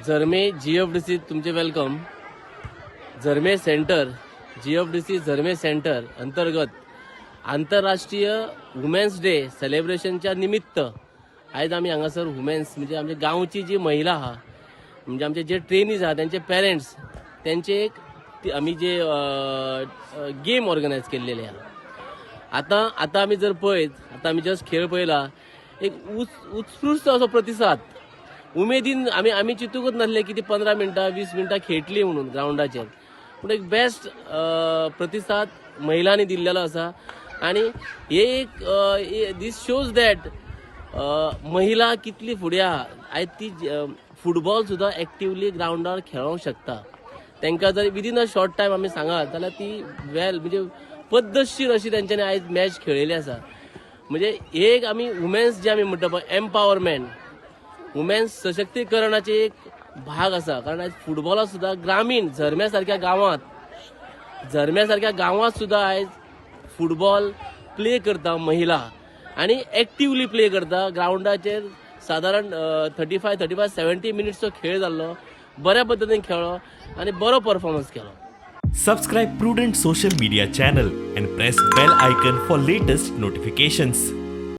Zarme GFDC तुमचे welcome. Zarme centre, GFDC Zarme centre अंतर्गत आंतरराष्ट्रीय वुमेन्स डे सेलिब्रेशनच्या निमित्त आयज आमी हांगासर वुमेन्स, म्हणजे आमच्या गांवची जी महिला आहा, म्हणजे आमचे जे ट्रेनीज आहा, त्यांचे पेरंट्स, त्यांचे एक आमी जे गेम ऑर्गनायज केल्लेले आहा. आतां आतां आमी जर पळयत, आतां आमी जस्ट खेळ पळयला, एक उत्स्फूर्त असो प्रतिसाद, उमेदीन. आमी आमी चिंतूकच नासले की ती 15 मिनटां, 20 मिनटां खेळटली म्हणून ग्रावंडाचेर, पूण एक बेस्ट प्रतिसाद महिलांनी दिल्लेलो आसा. आनी हे एक दीस शोज that महिला कितली फुडें आहा. आयज ती फुटबॉल सुद्दां एक्टिवली ग्रावंडार खेळोंक शकता. तांकां जर विदीन अ शॉर्ट टायम आमी सांगात जाल्यार ती वेल, म्हणजे पद्दतशीर अशी तेंच्यांनी आयज मॅच खेळिल्ली आसा. म्हणजे एक आमी वुमेन्स जे आमी म्हणटा पळय, एम्पावरमेंट, वुमेन्स सशक्तीकरणाचे एक भाग आसा. कारण आयज फुटबॉलात सुद्दां ग्रामीण झरम्या सारक्या गांवांत सुद्दां आयज फुटबॉल प्ले करता महिला आनी एक्टिवली प्ले करता ग्रावंडाचेर. सादारण 35 35 70 मिनिट्सचो खेळ जाल्लो. बऱ्या पद्दतीन खेळ्ळो आनी बरो परफॉर्मन्स केलो. Subscribe Prudent Social Media channel and press bell icon for latest notifications.